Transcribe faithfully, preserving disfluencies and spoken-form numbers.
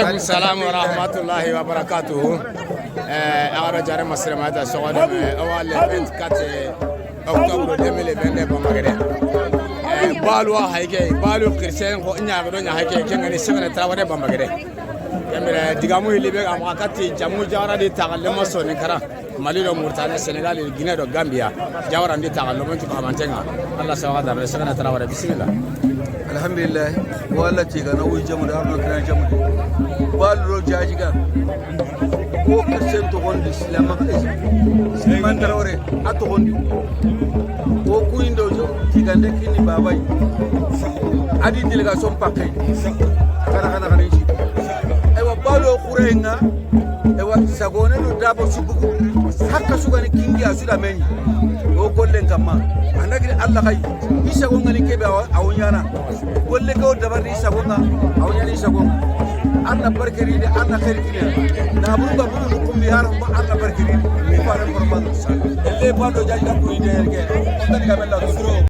Alaikum salam wa rahmatullahi wa barakatuhu. Eh, a ga do jare masirama ta soxo de, eh, o wa le vingt-quatre octobre deux mille vingt-deux Bamagede. Eh, balu wa hayke, balu Christian ko ɲa ga do ɲa hayke, ken ga ni Sexna Traoré Bamagede. Ken bire digamu yi libe ga ma kati jamu jara di taxalle ma Soninkara. Mali do Mauritanie, Sénégal, Guinée do Gambia. Jawara ndi taxallo, manti ko xamantenga. Allah sawaga dara, Sexna Traoré, bismillah. Alhamdulillah. Wala tiga na wuyi jamu da, arno kina jamu. Balu do jajiga. Ko Christian toxondi, Islam, Sexna Traoré, a toxondi. Ko kuyindo jo, tiga nde kini babay. A di délégation pakke. Kana, kana, kana, inci. Aywa, balu xurenga. Ewa, sagone do dabo subugu. Hakka sugani kingi a su da meni. O gollen kamma. A na giri Allah kay. I sagonga ni kebe awo, awo ɲana. Golle ke o dabar ni sagonga. Awo ɲana i sagonga. Allah barkeri de, Allah khair kine. Na buru ba buru kumbi har ba Allah barkeri. Ni fare korban. Elle ba do jajja ko ide ke. O tani ga bella suro.